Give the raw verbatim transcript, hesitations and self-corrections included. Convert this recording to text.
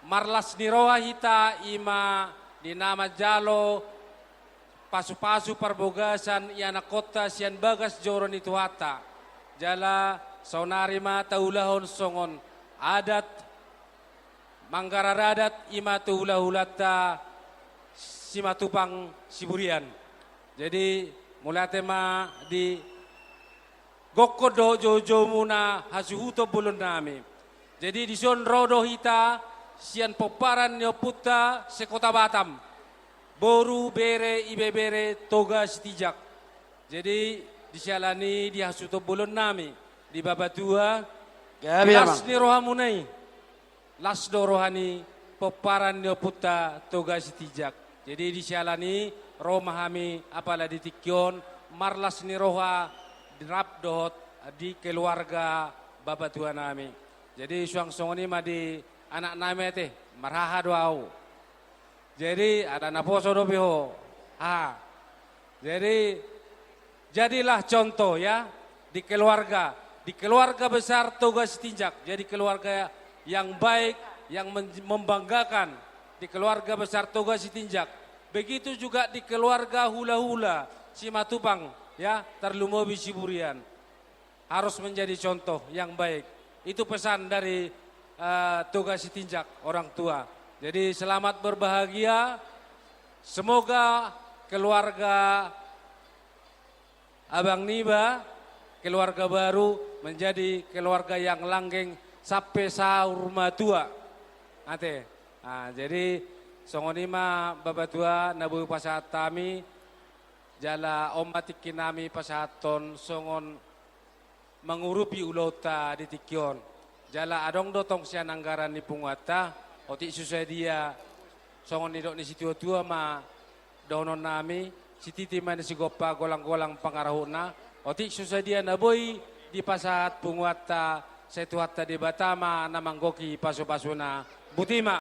Marlas ni roha hita i ma di na manjalo pasu-pasu parbagason i anakkonta sian bagas joro ni Tuhanta. Jala saonari ma taulahon songon adat manggararadat i ma tu hula-hulanta Simatupang Siburian. Jadi, mauliate ma di gokkon dohot jou-joumuna hasuhuton bolonnami. Jadi, dison ro do hita sian pomparan ni ompunta se-Kota Batam. Boru, bere, ibebere, Toga Sitinjak. Jadi, di siala ni i di hasuhuton bolonnami, di Bapatua, Gabe, las Amang. Ni rohamuna i. Las do roha ni pomparan ni ompunta Toga Sitinjak. Jadi, di siala ni i ro ma hami apala di tingki on marlas ni roha rap dohot di keluarga bapatuanami. Jadi, suang songon i ma di anaknami ate, marhaha do ahu. Jadi, ala naposo dope ho. Ha. Jadi, jadilah contoh, ya, di keluarga, di keluarga besar Toga Sitinjak. Jadi, keluarga yang baik, yang men-, membanggakan di keluarga besar Toga Sitinjak. Begitu juga di keluarga hula-hula Simatupang, ya, tarlumobi Siburian. Harus menjadi contoh yang baik. Itu pesan dari, eh, Toga Sitinjak, orang tua. Jadi, selamat berbahagia. Semoga keluarga abang niba, keluarga baru, menjadi keluarga yang langgeng sampe saur matua. Ate. Nah, jadi, songon i ma Bapatua na boi pasahat hami, jala on ma tingkinami pasahathon songon mangurupi ulaonta di tingki on. Jala adong do tong sian anggaran ni punguanta, otik so sadia, songon nidok ni situa-tua ma dohononnami, sititi ma na sigompa, golang-golang pangarahutna, otik so sadia na boi dipasahat punguanta, sai Tuhanta Debata ma na manggohi pasu-pasuna. Botima.